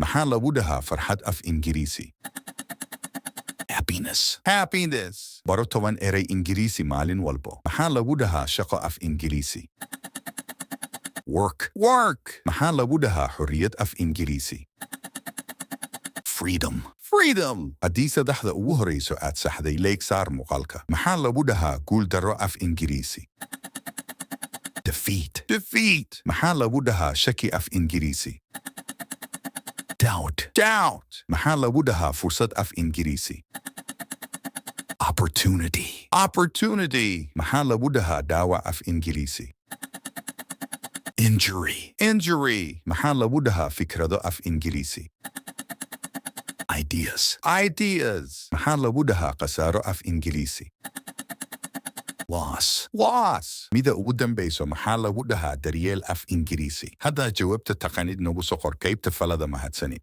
Maxaa lagu dhahaa farxad af Ingiriisi? Happiness. Happiness. Baro 10 erey Ingiriisi maalin walbo. Maxaa lagu dhahaa shaqo af Ingiriisi? Work. Work. Maxaa lagu dhahaa xorriyad af Ingiriisi? Freedom. Freedom. Haddii saddexda ugu horeyso aad saxday, like saar muuqaalka. Maxaa lagu dhahaa guuldarro af Ingiriisi? Defeat. Defeat. Maxaa lagu dhahaa shaki af Ingiriisi? Doubt. Doubt. Maxaa lagu dhahaa fursad af Ingiriisi? Opportunity. Opportunity. Maxaa lagu dhahaa dhaawac af Ingiriisi? Injury. Injury. Maxaa lagu dhahaa fikrado af Ingiriisi? Ideas. Ideas. Maxaa lagu dhahaa khasaaro af Ingiriisi? Loss. Loss. Mida ugu dambayso, maxaa lagu dhahaa daryeel af Ingiriisi? Haddaa jawaabta taqanid, nagu soo qor qaybta faallada. Mahadsanid.